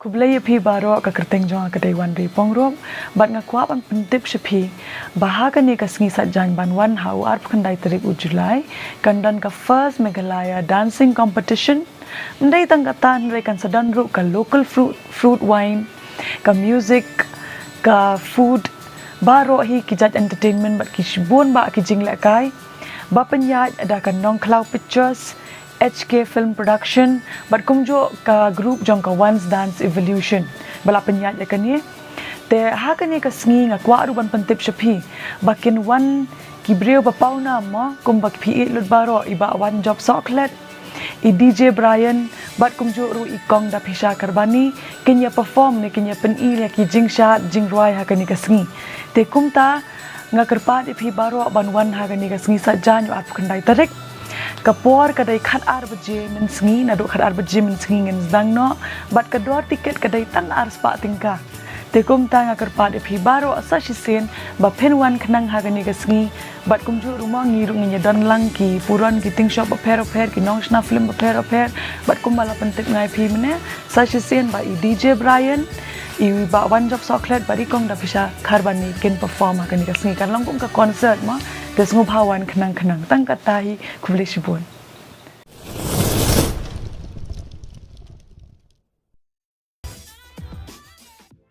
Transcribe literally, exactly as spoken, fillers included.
Khublei ïa phi baroh, ka kyrteng jong nga ka dei Wanrei Pongrup, bad nga kwah ban pyntip sha phi ba ha kane ka sngi Saitjaiñ ban wan ha u arphew khyndai tarik u July, kan don ka first Meghalaya dancing competition. Ym dei tang kata hynrei kan sa don ruh ka local fruit, fruit wine, ka music, ka food, baroh hi ki jait entertainment bad ki shibun bah ki jinglehkai ba pynïaid da ka Nongkhlaw Pictures, H K Film Production, bad kumjuh ka group jong ka Once Dance Evolution ba la pynïaid ïa kane. Te ha kane ka sngi nga kwah ruh ban pyntip sha phi ba kin wan ki briew ba pawnam mo, kumba phi ïeit lut baroh, i Bah Wanjop Sohkhlet, i D J Brian, bad kumjuh ruh i Kong Daphisha Kharbani, kin ïa perform ne kin ïa pyn-i ïa ki jingshad jingrwai ha kane ka sngi. Te kumta nga kyrpad ïa phi baroh ban wan ha kane ka sngi Saitjaiñ u arphew khyndai tarik. Ka por ka dei khatar baje mynsngi, naduh khatar baje mynsngi ngin sdang noh, bad ka dor tiket ka dei tang arspah tyngka. Te kumta nga kyrpad ïa phi baroh sa shisien ba phin wan khnang ha kane ka sngi, bad kumjuh ruh mo ngi ruh ngin ïa don lang ki puron ki tingshop bapher bapher, ki nongshna film bapher bapher, bad kumba la pyntip nga ïa phi mynne, sa shisien ba i D J Brian, i Bah Wanjop Sohkhlet bad i Kong Daphisha Kharbani kin perform ha kane ka sngi, kan long kum ka concert mo. Te sngewbha wan khnang khnang. Tang kata hi, khublei shibun.